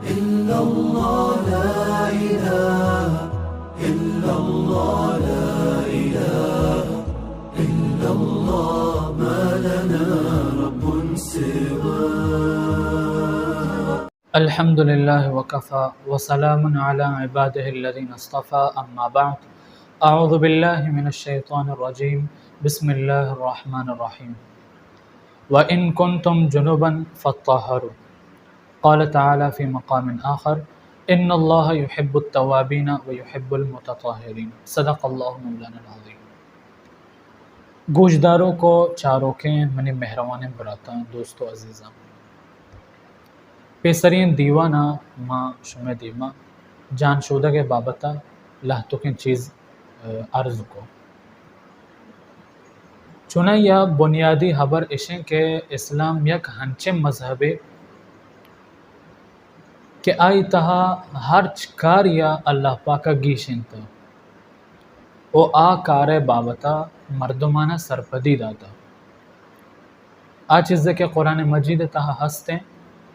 إلا الله، لا إله إلا الله، لا إله إلا الله، ما لنا رب سواه. الحمد لله وكفى وسلام على عباده الذين اصطفى، أما بعد. أعوذ بالله من الشيطان الرجيم. بسم الله الرحمن الرحيم. وإن كنتم جنبا فاطهروا. قال تعالى في مقام آخر: إن الله يحب التوابين ويحب المتطهرين. صدق الله مولانا العظيم. گوشداروک و چاروکیں منی مہروانیں براتاں، دوست و عزیزاں، پیسریں دیوانا ما شمئے دیما جان شودگ ء بابتا لہتوکیں چیز، ء، عرض کو۔ چونایا بنیادی ہبر اشیں کہ اسلام یک ہنچیں مذہبے کہ آئی تہا ہرچ کاریا اللہ پاکا گیشینتا و آ کارئے بابتا مردمانا سرپدی داتا۔ آ چیزے کہ قرآن مجید تہا ہستیں،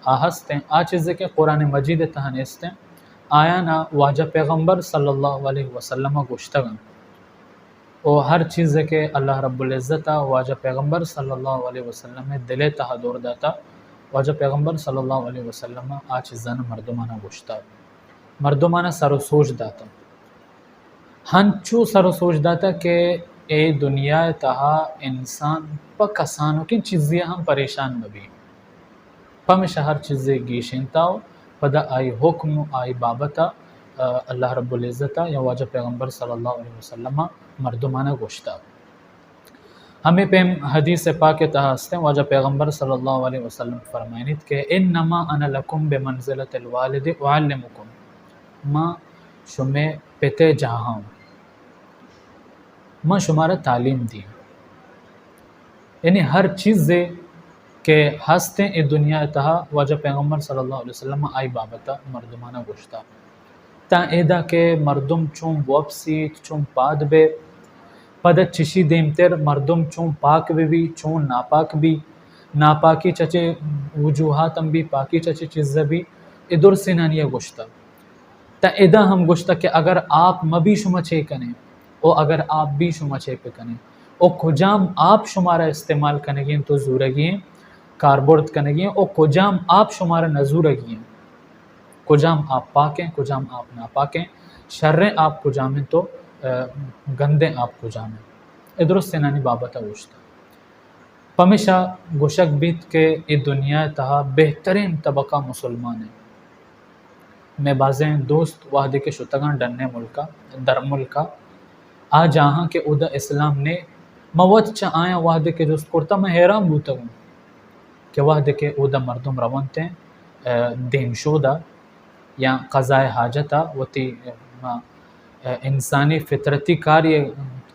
آ ہستیں، آ چیزے کہ قرآن مجید تہا نیستیں، آیانا واجہ پیغمبر صلی اللہ علیہ وسلم گوشتگاں۔ و ہر چیزے کہ اللہ رب العزت ء واجہ پیغمبر صلی اللہ علیہ وسلم ء دل ء تہا دور داتا، واجہ پیغمبر صلی اللہ علیہ وسلم ء آ چیزاں مردمانا گوشتا، مردمانا سر و سوج داتا۔ ہنچو سر و سوج داتا کہ اے دنیا ء تہا انسان پہ کسانکیں چیزے ہم پریشان مہ بی۔ پمیشا ہر چیزے گیشینتا و پدا آئی حکم و آئی بابتا، ء، اللہ رب العزت ء یا واجہ پیغمبر صلی اللہ علیہ وسلم ء مردمانا گوشتا۔ ہمے پیم حدیث پاک ء تہا ہستیں، واجہ پیغمبر صلی اللہ علیہ وسلم فرمائنیت کہ انما انا لکم بمنزلۃ الوالد اعلمکم، ما شمے پتے جاہاں، ما شمارا تعلیم دیں۔ یعنی ہر چیزے کہ ہستیں اے دنیا ء تہا واجہ پیغمبر صلی اللہ علیہ وسلم آئی بابت ء مردماناں گوشتا۔ تاں ادا کہ مردم چون بوپسیت، چون پاد بے، پد چشی دیمتر مردم چون پاک بہ بی، چون ناپاک بی، ناپاکی چچے وجوہات ہم بی، پاکی چچے چیز بی، اے درسینانی گوشتا۔ تاں ادا ہم گوشتگ کہ اگر آپ مہ بی شما چے کنیں؟ او اگر آپ بی شما چے بہ کنیں؟ او کجام آپ شمارا استعمال کنگی انت و زورگی انت، کاربرد کنگی انت، او کجام آپ شمارا نہ زورگی انت؟ کجام آپ پاک انت، کجام آپ ناپاک انت؟ شریں آپ کجام انت و، ء، گندیں آپ کجام انت؟ اے درستینانی بابت ء گوشتگ۔ پمیشا گوشگ بیت کہ اے دنیا ء تہا بہترین طبقہ مسلمان انت۔ مئے بازیں دوست وہدے کہ شتگاں ڈنے ملکا، در ملکا، آ جاہاں کہ اودا اسلام نے، ما وت چہ آیاں وہدے کہ جست کرتا، من حیران بوتگوں کہ وہدے کہ اودا مردم رونت انت، ء، دیم شودا یا قضائے حاجتا وتی، ء، ما، ء، انسانی فطرتی کاری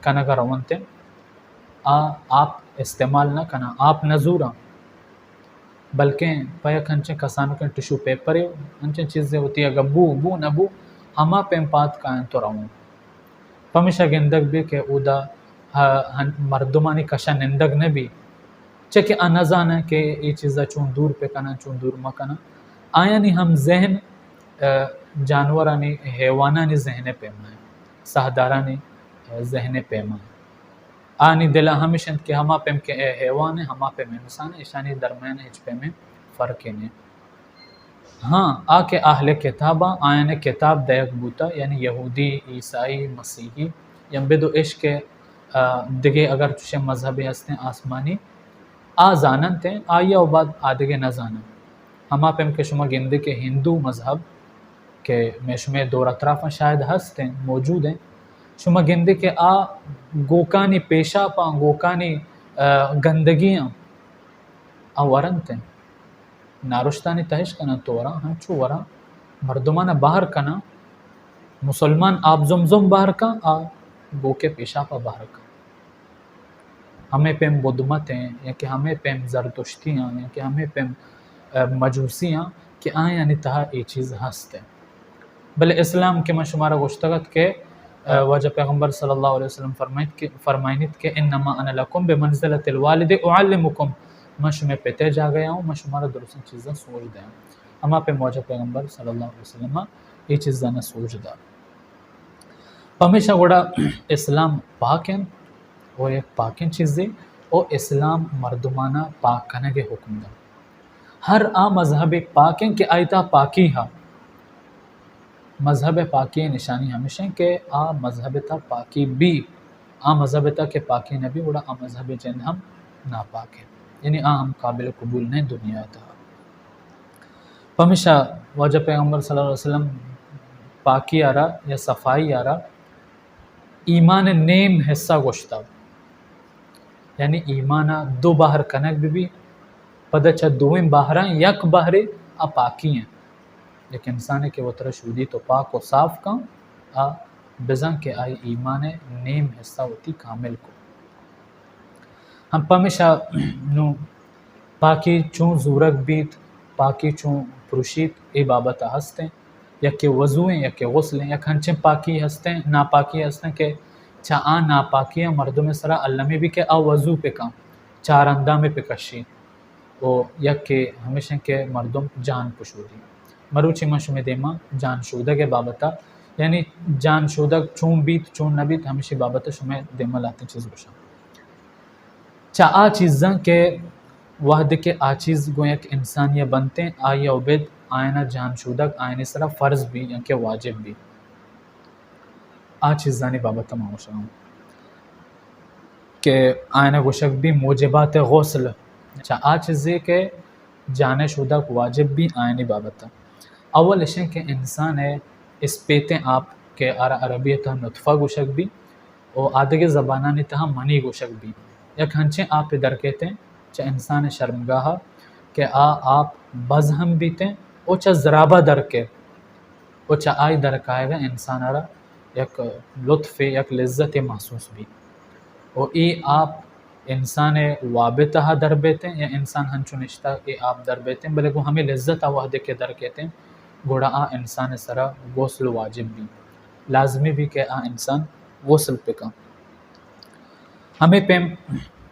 کنگا رونت انت، آ آپ استعمال نہ کناں، آپ نہ زوراں، بلکیں پہ یک انچیں کسانکیں ٹشو پیپرے، انچیں چیزے وتی اگاں بو، بو نہ بو، ہما پیم پاد کاینت و رواں۔ پمیشا گندگ بی کہ اودا ہ-، ہن-، مردمانی کشا نندگ نہ بی، چہ کہ آ نہ زاناں کہ اے چیزا چون دور بہ کناں، چون دور مہ کناں۔ آیانی ہم ذہن، ء، جانورانی، حیوانانی ذہن ء پیما انت، ساہدارانی، ء، ذہن ء پیما انت۔ آنی دل ء ہمیش انت کہ ہما پیم کہ اے حیوان انت، ہما پیم انسان انت، ایشانی درمیان ء ہچ پیمیں فرقے نہ انت۔ ہاں، آ کہ اہل کتاب آں، آیان ء کتاب دئیگ بوتہ، یعنی یہودی، عیسائی، مسیحی، یا بدو اش کہ، ء، دگہ اگر چشیں مذہبے ہستیں آسمانی، آ زاننت انت، آئی ء بعد آ دگہ نہ زاننت۔ ہما پیم کہ شما گندے کہ ہندو مذہب کہ مئے شمئے دور اطرافاں شاید ہست انت، موجود انت، شما گندے کہ آ گوکانی پیشاپاں، گوکانی، ء، گندگیاں آ ورنت انت۔ نارشتانی تہش کناں، توراں ہنچو وراں، مردمانا بہر کناں، مسلمان آپ زمزم بہر کن، آ گوکے پیشاپا بہر کن۔ ہمے پیم بدھ مت انت یا کہ ہمے پیم زردشتی آں یا کہ ہمے پیم، ء، مجوسی آں کہ آیانی تہا اے چیز ہست انت۔ بلے اسلام کہ من شمارا گوشتگ ات کہ، ء، واجہ پیغمبر صلی اللہ علیہ وسلم فرمائیت کہ، فرمائینیت کہ انما انا لکم بمنزلۃ الوالد اعلمکم، من شمئے پت ءِ جاگہ ءَ آں، من شمارا درستیں چیزاں سوج دیاں۔ ہما پیم واجہ پیغمبر صلی اللہ علیہ وسلم ءَ اے چیزاں سوج دات۔ پمیشا گڑا اسلام پاک انت و یک پاکیں چیزے، و اسلام مردمانا پاک کنگ ءِ حکم دنت۔ ہر آ مذہبے پاک انت کہ آئی تہا پاکی ہا۔ مذہب ءِ پاکی ءِ نشانی ہمیش انت کہ آ مذہب ءِ تہا پاکی بی، آ مذہب ءِ تہا کہ پاکی نہ بی، گڑا آ مذہب ءِ جند ہم ناپاک انت، یعنی آ ہم قابل قبول نہ انت دنیا ءِ تہا۔ پمیشا واجہ پیغمبر صلی اللہ علیہ وسلم پاکی ءَ را یا صفائی ءَ را ایمان ءِ نیم حصہ گوشتگ، یعنی ایمان ءَ دو بہر کنگ بہ بی، پدا چہ دوئیں بہراں یک بہرے آ پاکی انت۔ یک انسانے کہ وترا شودی تو پاک و صاف کن، آ بزاں کہ آئی ایمان ءِ نیم حصہ وتی کامل کو۔ ہم پمیشا نوں پاکی چون زورگ بیت، پاکی چون پروشیت، اے بابت ءَ ہست انت۔ یکے وضو انت، یکے غسل انت، یک ہنچیں پاکی ہست انت، ناپاکی ہست انت کہ چہ آ ناپاکی ءَ مردم ءِ سرا المی بی کہ آ وضو پہ کن، چار اندام پہ کشی۔ و یکے ہمیش انت کہ مردم جان پشودی۔ مروچی من شمئے دیما جان شودگ ءِ بابت ءَ، یعنی جان شودگ چون بیت، چون نہ بیت، ہمیشی بابت ءَ شمئے دیما لہتیں چیز گوشاں۔ چہ آ چیزاں کہ وہدے کہ آ چیز گوں یک انسانی ءَ بنت انت، آئی ءَ ابید آیانا جان شودگ آیانی سرا فرض بی یا کہ واجب بی۔ آ چیزانی بابت ءَ ما گوشگ ءَ آں کہ آیانا گوشگ بی موجبات غسل، چہ آ چیزے کہ جان ءِ شودگ واجب بی آیانی بابت ءَ۔ اول اش انت کہ انسان ءِ اسپیتیں آپ کہ آرا عربی ءِ تہا نطفہ گوشگ بی، و آدگہ زبانانی تہا منی گوشگ بیت۔ یک ہنچیں آپے در کیت انت چہ انسان ءِ شرمگاہ ءَ کہ آ آپ بز ہم بیت انت و چہ زرابا در کیت و چہ آئی در کایگ ءَ انسان ءَ را یک لطفے، یک لذتے محسوس بیت۔ و اے آپ انسان ءِ واب ءِ تہا در بیت انت یا انسان ہنچو نشتہ اے آپ در بیت انت، بلے گوں ہمے لذت ءَ وہدے کہ در کیت انت، گڑا آ انسان ءِ سرا غسل واجب بیت۔ لازمی بیت کہ آ انسان غسل بکن۔ ہمے پیم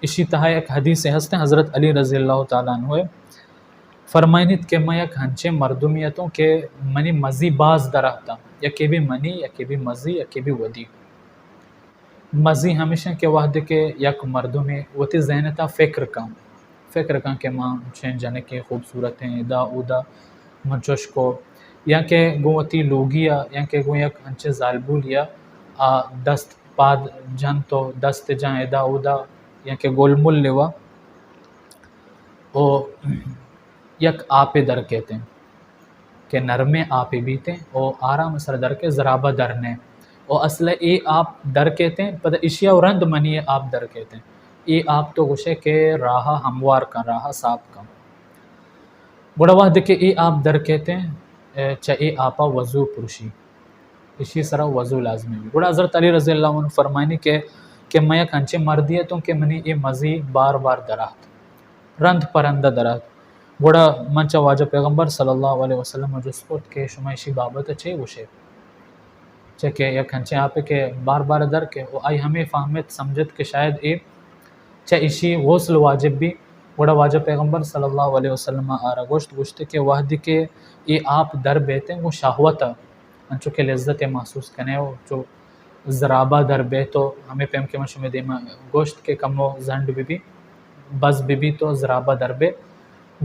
اشی تہا یک حدیثے ہست انت، حضرت علی رضی اللہ تعالی عنہ ءَ فرمائینیت کہ من یک ہنچیں مردمے اتوں کہ منی مزی باز دراتاں، یکے بی منی، یکے بی مزی، یکے بی ودی۔ مزی ہمیش انت کہ وہدے کہ یک مردمے وتی ذہن ءِ تہا فکر کن، فکر کن کہ من چنچو جنکے خوبصورتیں، ادا اودا من چوش کو، یا کہ گوں وتی لوگی ءَ، یا کہ گوں یک انچیں زالبولی ءَ آ دست پاد جنت و دست جاں ادا اودا، یا کہ گل مل لیوا و یک آپے در کیت انت کہ نرمیں آپے بیت انت و آرام ءِ سرا در کیت، زرابا در نہ انت۔ و اصل ءَ اے آپ در کیت انت، پدا اشی ءَ رند منی ءِ آپ در کیت انت۔ اے آپ تو گوشئے کہ راہ ءَ ہموار کن، راہ ءَ صاف کن۔ گڑا وہدے کہ اے آپ در کیت انت، اے، چہ اے آپ ءَ وضو پروشی، اشی ءِ سرا وضو لازمی بیت۔ گڑا حضرت علی رضی اللہ عنہ فرمائینی کہ، کہ من یک انچیں مردے اتوں کہ منی اے مزی بار بار درات، رند پہ رند ءَ درات۔ گڑا من چہ واجہ پیغمبر صلی اللہ علیہ وسلم ءَ جست کت کہ شما اشی بابت ءَ چے گوشئے؟ چہ کہ یک انچیں آپے کہ بار بار در کیت و آئی ہمے فہمت سمجھت کہ شاید اے چہ اشی غسل واجب بی۔ گڑا واجہ پیغمبر صلی اللہ علیہ وسلم ءَ آرا گوشت، گوشت کہ وہدے کہ اے آپ در بیت انت گوں شہوت ءَ، انچو کہ لذت ءَ محسوس کنئے و چو زرابا در بیت و ہمے پیم کہ من شمئے دیما گوشت کہ کمو زنڈ بہ بی، بز بہ بیت و زرابا در بیت،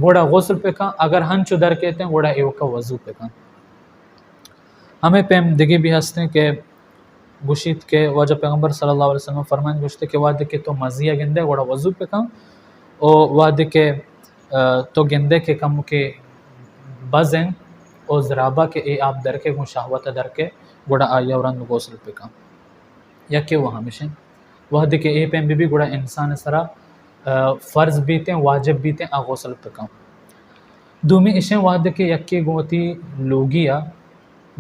گڑا غسل بکن، اگر ہنچو در کیت انت گڑا ایوکا وضو بکن۔ ہمے پیم دگہ بی ہست انت کہ گوشیت کہ واجہ پیغمبر صلی اللہ علیہ وسلم فرمائینت، گوشت کہ وہدے کہ تو مزی ءَ گندئے گڑا وضو بکن و وہدے کہ، آ، تو گندئے کہ کمکے بز انت و زرابا کہ اے آپ در کیت گوں شہوت ءَ در کیت، گڑا آئی ءَ رند غسل بکن۔ یکے و ہمیش انت۔ وہدے کہ اے پیم بہ بی گڑا انسان ءِ سرا، آ، فرض بیت انت، واجب بیت انت آ غسل بکن۔ دومی اش انت وہدے کہ یکے گوں وتی لوگی ءَ،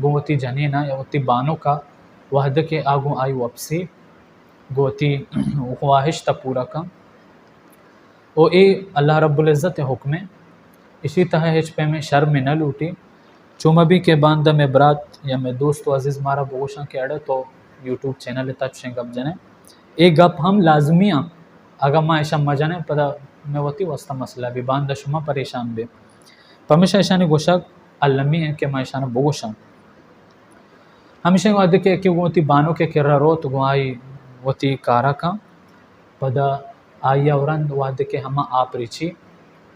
گوں وتی جنین ءَ یا وتی بانک ءَ وہدے کہ آ گوں آئی وپسی، گوں وتی خواہشت ءَ پورا کن۔ و اے اللہ رب العزت ءِ حکم انت، اشی تہا ہچ پیمیں شرمے نہ لوٹی۔ چو مہ بی کہ باندا مئے برات یا مئے دوست و عزیز مارا بگوشاں کہ اڑے تو یوٹیوب چینل ءِ تہا چشیں گپ جنئے۔ اے گپ ہم لازمی انت، اگاں ما اشاں مہ جنیں پدا مئے وتی واسطہ مسئلہ بی، باندا شما پریشان بے۔ پمیشا ایشانی گوشگ المی ایں کہ ما ایشاں بگوشاں۔ ہمیشہ وہدے کہ، کہ وتی بانک ءِ کرا روت، گوں آئی وتی کارا کن، پدا آئی ءَ رند وہدے کہ ہما آپ ریچی،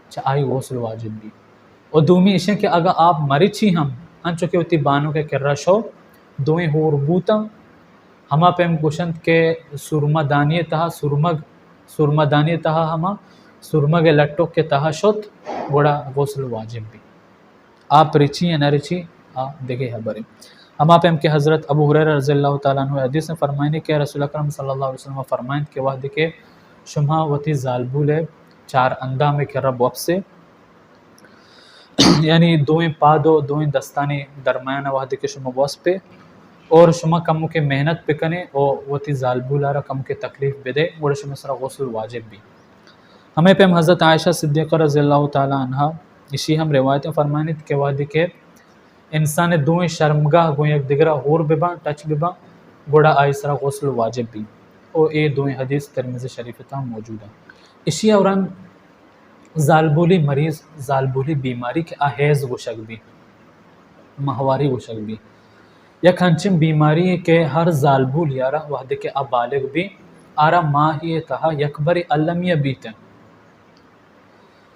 چہ آئی غسل واجب بی۔ و دومی ایشیں کہ اگاں آپ مریچی ہم، انچو کہ وتی بانک ءِ کرا شو، دوئیں ہور بوتاں، ہما پیم گوشنت کہ سورما دانی ءِ تہا، سورمگ، سورما دانی ءِ تہا ہما سورمگ ءِ لٹک ءِ تہا شت، گڑا غسل واجب بی۔ آپ رچی یا نہ رچی، آ دگہ ہبرے۔ ہما پیم کہ حضرت ابو ہریرہ رضی اللہ تعالی عنہ حدیث فرمائنی کہ رسول اکرم صلی اللہ علیہ وسلم فرمائنت کہ وہدے کہ شما وتی زالبول ءِ چار اندام ءِ کرا بوپسے، یعنی دوئیں پاد و دوئیں دستانی درمیان ءَ وہدے کہ شما بوسپے اور شما کمکے محنت بکنے و وتی زالبول ءَ را کمکے تکلیف بدے، گڑا شما سرا غسل واجب بی۔ ہمے پیم حضرت عائشہ صدیقہ رضی اللہ تعالی عنہا اشی ہم روایت فرمانیت کہ وہدے کہ انسان ءِ دوئیں شرمگاہ گوں یک دگرا ہور بباں، ٹچ بباں، گڑا آئی سرا غسل واجب بی۔ او اے دوئیں حدیث ترمذی شریف ءِ تہا موجود ایں۔ اشی ءَ رند زالبولی مریض، زالبولی بیماری کہ آ حیض گوشگ بی، ماہواری گوشگ بی، یک انچیں بیماری کہ ہر زالبول یارا وہدے کہ آ بالغ بی، آرا ماہی ءِ تہا یک برے المی ءَ بیت۔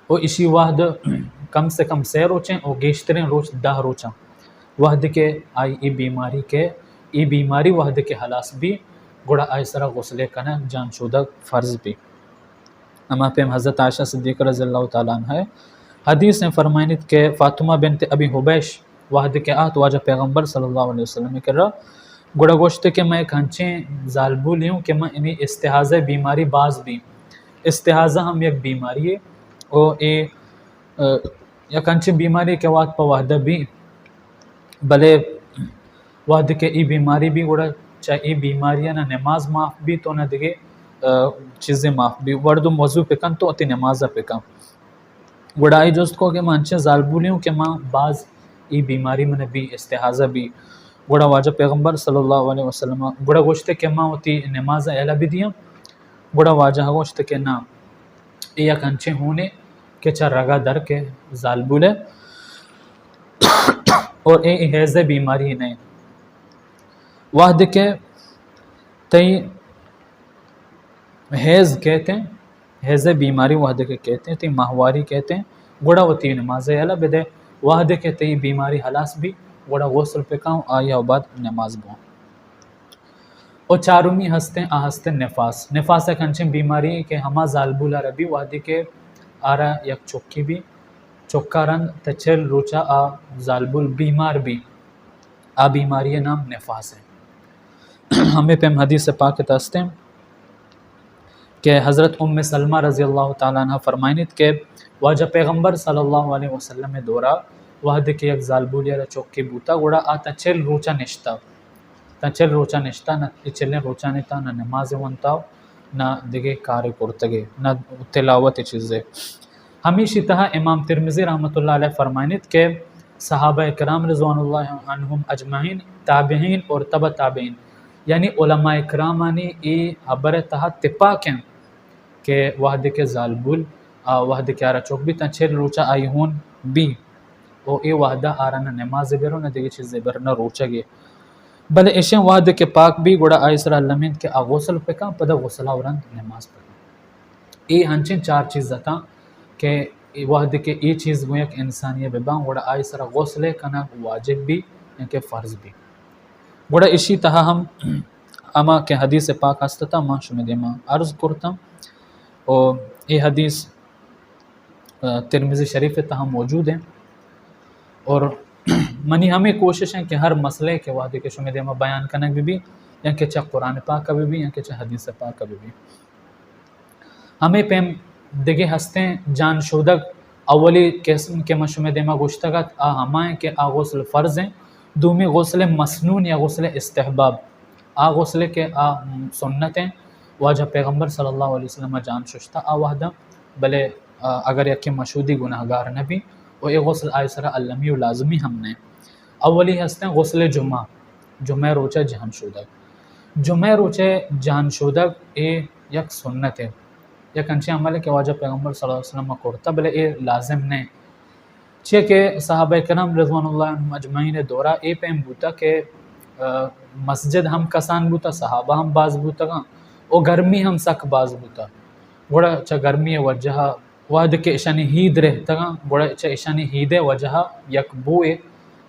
و اشی وہد کم سے کم سے روچیں و گیشتریں روچ دہ روچاں۔ وہدے کہ آئی ای بیماری کہ، ای بیماری وہدے کہ ہلاس بی، گڑا آئی سرا غسلے کنگ جان شودگ فرض بی۔ ہما پیم حضرت عائشہ صدیقہ رضی اللہ تعالی عنہا حدیث ایں فرمائنیت کہ فاطمہ بنت ابی حبیش وہدے کہ آت واجہ پیغمبر صلی اللہ علیہ وسلم ءِ کرا، گڑا گوشت کہ من یک انچیں زالبولے اوں کہ من انی استحاضہ بیماری باز بی۔ استحاضہ ہم یک بیماری اے او اے، ا، یک انچیں بیماری کہ وہد پہ وہدہ بی، بلے وہدے کہ ای بیماری بی گڑا چہ ای بیماری ءَ نہ نماز معاف بی تو نہ دگہ، ا، چیزے معاف بی۔ مردم وضو بکن تو وتی نماز ءَ بکن۔ گڑا آئی جست کو کہ من انچیں زالبولے اوں کہ من باز ای بیماری من بی، استحاضہ بی۔ گڑا واجہ پیغمبر صلی اللہ علیہ وسلم گڑا گوشت کہ من وتی نماز ءَ یلہ بدیاں؟ گڑا واجہ گوشت کہ نہ، اے یک انچیں ہونے کہ چہ رگا در کے زالبول ءِ اور اے حیض ءِ بیماری نہ ایں۔ وہدے کہ تئی حیض کیت ایں، حیض ءِ بیماری وہدے کہ کیت ایں، تئی ماہواری کیت ایں، گڑا وتی نماز ءَ یلہ بدے۔ وہدے کہ تئی بیماری ہلاس بی، گڑا غسل بکن، آئی ءَ بعد نماز بوان۔ او چارمی ہستیں، آ ہستیں نفاس۔ نفاس یک انچیں بیماری کہ ہما زالبول ءَ را بی وہدے کہ آ را یک چکے بی، چکا رند تا چل روچا آ زالبول بیمار بی۔ آ بیماری ءِ نام نفاس ایں۔ ہمے پیم حدیث پاک ءِ تہا ہستیں کہ حضرت ام سلمہ رضی اللہ تعالی عنہا فرمائنیت کہ واجہ پیغمبر صلی اللہ علیہ وسلم ءِ دورا وہدے کہ یک زالبولے ءَ را چکے بوتا، گڑا آ تا چل روچا نشتا۔ تا چل روچا نشتا، نہ چلیں روچانی تہا نہ نماز ونتا، نہ دگہ کارے کرتگے، نہ تلاوت چیزے۔ ہمیشی تہا امام ترمذی رحمۃ اللہ علیہ فرمائنیت کہ صحابہ کرام رضوان اللہ عنہم اجمعین، تابعین اور تبع تابعین، یعنی علماء کرامانی اے ہبر تہا تپاک ایں کہ وہدے کہ زالبول، آ، وہدے کہ آرا چک بی تاں چل روچا آئی ہون بی، او اے وہدا آرا نہ نماز بر و نہ دگہ چیزے بر، نہ روچگے۔ بلے اشیں وہدے کہ پاک بی گڑا آئی سرا لمینت کہ آ غسل بکن، پدا غسلا ورند نماز بکن۔ اے ہنچیں چار چیز اتاں کہ اے وہدے کہ اے چیز گوں یک انسانی بباں، گڑا آئی سرا غسل کنگ واجب بی، یعنی کہ فرض بی۔ گڑا اشی تہا ہم ہما کہ حدیث پاک ہست اتاں، ما شمے دیما عرض کرتاں۔ او اے حدیث، آ، ترمذی شریف تہا موجود ایں۔ اور منی ہمے کوشش ایں کہ ہر مسئلے کہ وہدے کہ شمے دیما بیان کنگ بہ بی، یا کہ چہ قرآن پاک بہ بی، یا کہ چہ حدیث پاک بہ بی۔ ہمے پیم دگہ ہستیں جان شودگ، اولی قسم کہ من شمے دیما گوشتگ ات، آ ہما ایں کہ آ غسل فرض ایں، دومی غسل مسنون یا غسل استحباب۔ آ غسل کہ آ سنت ایں، واجہ پیغمبر صلی اللہ علیہ وسلم جان ششتا آ وہدا، بلے، آ، اگر یکے مشودی گناہگار نہ بی، و اے غسل آئی سرا المی و لازمی ہم نہ ایں۔ اولی ہستیں غسل جمعہ، جمعہ روچہ جان شودگ۔ جمعہ روچہ جان شودگ اے یک سنت ایں۔ یک انچیں عملے کہ واجہ پیغمبر صلی اللہ علیہ وسلم ءَ کرتا، بلے اے لازم نہ۔ چیا کہ صحابہ کرام رضوان اللہ عنہم اجمعین ءِ دورا اے پیم بوتا کہ، آ، مسجد ہم کسان بوتا، صحابہ ہم باز بوتگاں و گرمی ہم سک باز بوتا۔ گڑا چہ گرمی ءِ وجہ ءَ وہدے کہ اشانی ہید رہتگاں، گڑا چہ اشانی ہید ءِ وجہ ءَ یک بوئے،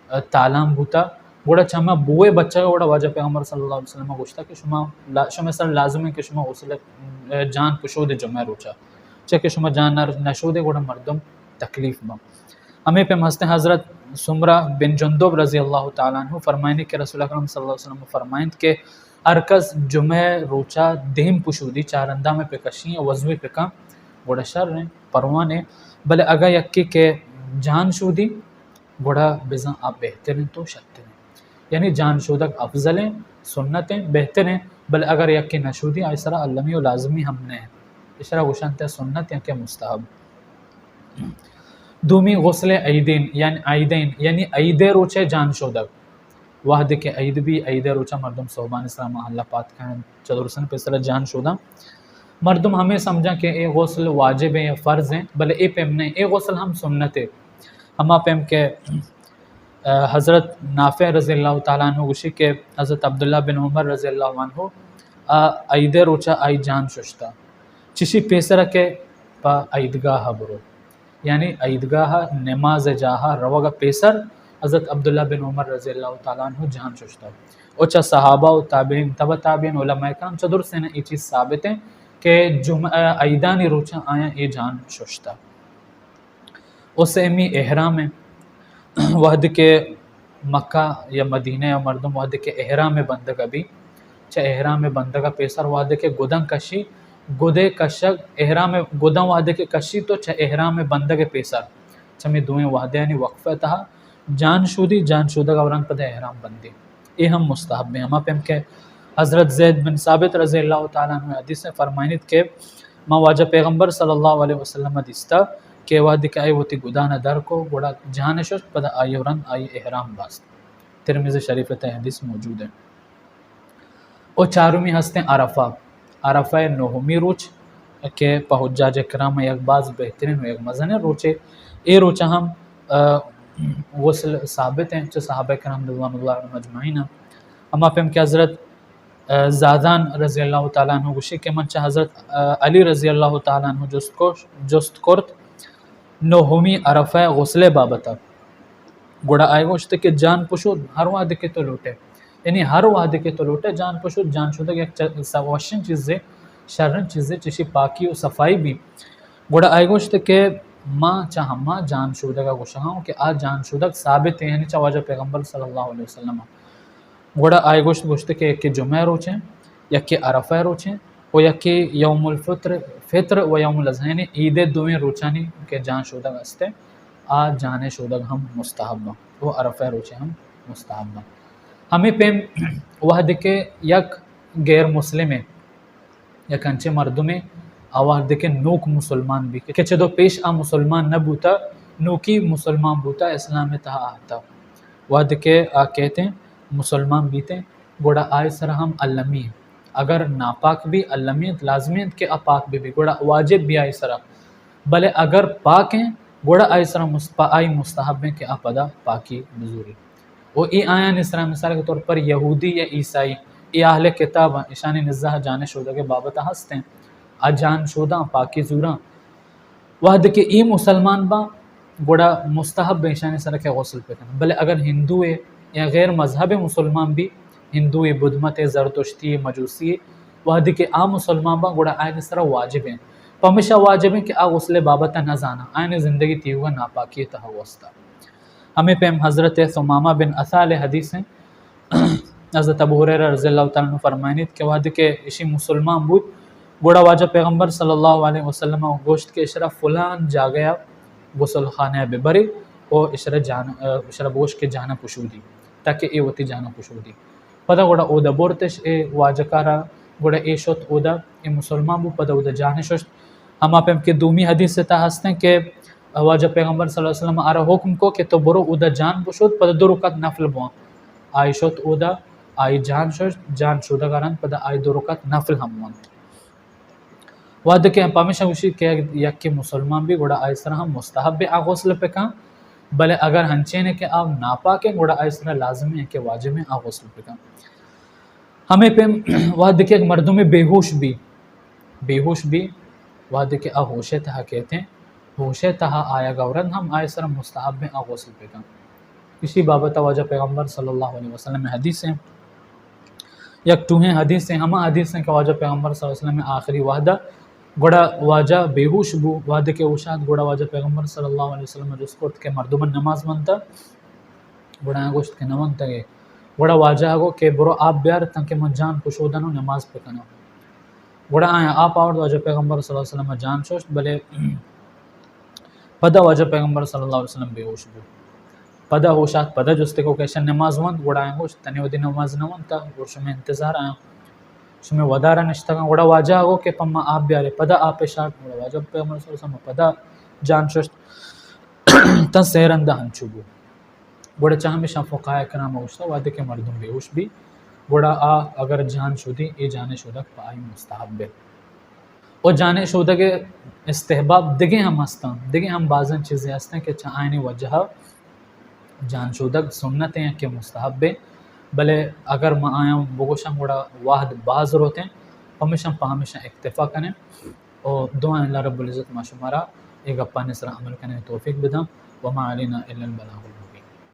آ، تالان بوتا۔ گڑا چہ ہما بوئے بچگ ءَ گڑا واجہ پیغمبر صلی اللہ علیہ وسلم ءَ گوشتا کہ شما لا-، شمئے سر لازم انت کہ شما غسل، آ، جان پشودے جمعہ ءِ روچا۔ چیا کہ شما جان نہ، نہ شودے گڑا مردم تکلیف باں۔ ہمے پیم ہستیں حضرت سمرہ بن جندب رضی اللہ تعالی عنہ فرمائنی کہ رسول اکرم صلی اللہ علیہ وسلم فرمائنت کہ ہر کس جمعہ ءِ روچا دیم پشودی، چار اندامے پہ کشی، وضوے پہ کن، گڑا شر ہیں، پرواہ نہیں۔ بلے اگاں یکے کہ جان شودی، گڑا بزاں آ بہتر انت و شرتر انت۔ یعنی جان شودگ افضل انت، سنت انت، بہتر انت، بلے اگر یکے نہ شودی، آئی سرا المی و لازمی ہم نہ انت۔ اشرا گوشنت سنت یا کہ مستحب۔ دومی غسل عیدین، یعنی عیدین، یعنی عید ءِ روچ ءَ جان شودگ۔ وہدے کہ عید بی، عید ءِ روچا مردم صحبانی سرا محلہ پاد کن، چہ درستانی پیسرا جان شوداں۔ مردم ہمے سمجھاں کہ اے غسل واجب ہیں یا فرض ہیں، بلے اے پیم نہیں، اے غسل ہم سنت ہے۔ ہما پیم کہ، آ، حضرت نافع رضی اللہ تعالی عنہ گوشی کہ حضرت عبداللہ بن عمر رضی اللہ عنہ، آ، عید ءِ روچا آئی جان ششتا۔ چشی پیسرا کہ پہ عیدگاہ برو۔ یعنی عیدگاہ ءَ نماز ءِ جاہ ءَ روگ ءَ پیسر حضرت عبداللہ بن عمر رضی اللہ تعالی عنہ جان ششتگ۔ و چہ صحابہ و تابعین، تبع تابعین، علماء کرام چہ درستین اے چیز ثابت ہیں کہ جمعہ، عیدانی روچاں آیاں اے جان ششتگ۔ و سیمی احرام ہیں۔ وہدے کہ مکہ یا مدینہ یا مردم وہدے کہ احرام بندگ بی، چہ احرام بندگ پیسر وہدے کہ گدن کشی، گدے کشگ، احرام گدن وہدے کہ کشی تو چہ احرام بندگ پیسر، چمی دوئیں وہدیانی وقفہ تہا جان شودی، جان شودگ ءَ رند پدا احرام بندی۔ اے ہم مستحب ہیں۔ ہما پیم کہ حضرت زید بن ثابت رضی اللہ تعالی عنہ حدیث ءَ فرمائنیت کہ ما واجہ پیغمبر صلی اللہ علیہ وسلم ءَ دیستا کہ وہدے کہ آئی وتی گدان ءَ در کو، گڑا جان ششت، پدا آئی رند آئی احرام باست۔ ترمذی شریف ءِ تہ حدیث موجود ہے۔ و چارمی ہستیں عرفہ، عرفہ نہمی روچ کہ پہ حجاج کرام یک باز بہترین و یک مزنیں روچے۔ اے روچ ہم، آ، غسل ثابت ہیں چہ صحابہ کرام رضوان اللہ علیہم اجمعین۔ ہما پیم کہ حضرت، آ، زادان رضی اللہ تعالی عنہ گوشی کہ من چہ حضرت، آ، علی رضی اللہ تعالی عنہ جست کو، جست کرت نہمی عرفہ غسل بابت۔ گڑا آئی گوشت کہ جان پشود ہر وہدے کہ تو لوٹے، یعنی ہر وہدے کہ تو لوٹے جان پشود، جان شودگ یک چ-، س-، وشیں چیزے، شریں چیزے، چشی پاکی و صفائی بی۔ گڑا آئی گوشت کہ ما چہ ہما جان شودگ ءَ گوشاں کہ آ جان شودگ ثابت ہے، یعنی چہ واجہ پیغمبر صلی اللہ علیہ وسلم۔ گڑا آئی گوشت، گوشت کہ یکے جمعہ روچیں، یکے عرفہ روچیں و یکے یوم الفطر، فطر و یوم الاضحی، یعنی عید دوئیں روچانی کہ جان شودگ ہستے، آ جان شودگ ہم مستحب ہیں و عرفہ روچے ہم مستحب ہیں۔ ہمیں پیم وہدے کہ یک غیر مسلم ہے، یک انچیں مردمے آ وہدے کہ نوک مسلمان بی، کہ چدو پیش آ مسلمان نہ بوتا، نوکی مسلمان بوتا، اسلام تہا آتا۔ وہدے کہ آ کہتے مسلمان بیتے، گڑا آئی سرا ہم المی۔ اگر ناپاک بی، المی انت، لازمی انت کہ آ پاک بی بی، گڑا واجب بی آئی سرا۔ بلے اگر پاک ہیں، گڑا آئی سرا مس-، پہ آئی مستحب ہیں کہ آ پدا پاکی بزوری۔ و اے آیانی سرا مثال کے طور پر یہودی یا عیسائی، اے اہل کتاب ہیں، اشانی نزہ جان شودگ بابت ہستیں۔ آ جان شوداں، پاکی زوراں۔ وہدے کہ اے مسلمان باں، گڑا مستحب ہیں اشانی سرا کہ غسل بکناں۔ بلے اگر ہندو ہے یا غیر مذہب مسلمان بی، ہندو ہے، بدھ مت ہے، زرتشتی ہے، مجوسی ہے، وہدے کہ آ مسلمان باں، گڑا آیانی سرا واجب ہیں۔ پمیشا واجب ہیں کہ آ غسل بابت نہ زاناں، آیانی زندگی تیوگا ناپاکی تہا وستا۔ ہمیں پیم حضرت ثمامہ بن اثال حدیث ہیں۔ حضرت ابو ہریرہ رضی اللہ تعالی عنہ فرمائنیت کہ وہدے کہ اشی مسلمان بوت، گڑا واجہ پیغمبر صلی اللہ علیہ وسلم گوشت کہ اشرا فلان جاگہ غسل خانہ ببرے و اشرا جان، اشرا بگوش کہ جانا پشودی، تاکہ اے وتی جانا پشودی۔ پدا گڑا اودا برتش اے واجکارا، گڑا اے شت اودا، اے مسلمان بو، پدا اودا جان ششت۔ ہما پیم کہ دومی حدیث تا ہستیں کہ واجہ پیغمبر صلی اللہ علیہ وسلم آرا حکم کو کہ تو برو اودا جان بشود، پدا دو رکعت نفل بوان۔ آئی شت اودا، آئی جان ششت، جان شودگا رند، پدا آئی دو رکعت نفل ہم وانت۔ وہدے کہ پمیشا گوشی کہ یکے مسلمان بی گڑا آئی سرا ہم مستحب آ غسل بکن، بلے اگر ہنچین کہ آ ناپاک ہے گڑا آئی سرا لازمی ہے کہ واجب ہے آ غسل بکن۔ ہمے پیم وہدے کہ یک مردمے بے ہوش بی، بے ہوش بی، وہدے کہ آ ہوش تہا کیت، ہوش تہا آیگ ءَ رند ہم آئی سرا مستحب آ غسل بکن۔ اسی بابت واجہ پیغمبر صلی اللہ علیہ وسلم حدیث ہیں، یک ٹوہیں حدیث ہیں، ہما حدیث ہیں کہ واجہ پیغمبر صلی اللہ علیہ وسلم آخری وہدہ گڑا واجہ بے ہوش بو، وہدے کہ ہوش آت گڑا واجہ پیغمبر صلی اللہ علیہ وسلم جست کرت کہ مردمن نماز ونتہ؟ گڑا آیاں گوشت کہ نہ ونتگے۔ گڑا واجہ ءَ گو کہ برو آپ بیار تانکہ من جان پشودنوں نماز بکناں۔ گڑا آیاں آپ آورت، واجہ پیغمبر صلی اللہ علیہ وسلم جان ششت، بلے پدا واجہ پیغمبر صلی اللہ علیہ وسلم بے ہوش بو۔ پدا ہوش آت، پدا جستے کو کہ ایشاں نماز ونت؟ گڑا آیاں گوشت تنے وہدی نماز نہ ونتہ، گڑا شمے انتظار آیاں، شمے ودارا نشتگاں۔ گڑا واجہ ءَ گو کہ پما آپ بیارے، پدا آپ شارت۔ گڑا واجہ پیغمبر صلی اللہ علیہ وسلم پدا جان ششت، تاں سے رندا ہنچو بو۔ گڑا چہ ہمیشاں فقہاء کرام گوشتہ وہدے کہ مردم بے ہوش بی گڑا آ اگر جان شودی، اے جان شودگ پہ آئی مستحب ہے۔ و جان شودگ استحباب دگہ ہم ہستاں، دگہ ہم بازن چیزے ہستاں کہ چہ آئینی وجہ جان شودگ سنت ہیں کہ مستحب ہے، بلے اگر ما آیاں بگوشاں گڑا وہد باز روتیں، پمیشاں پہ ہمیشاں اکتفا کنیں۔ و دعا اللہ رب العزت ما شمارا اے گپانی سرا عمل کنگ توفیق بداں۔ وما علینا الا البلاغ المبین۔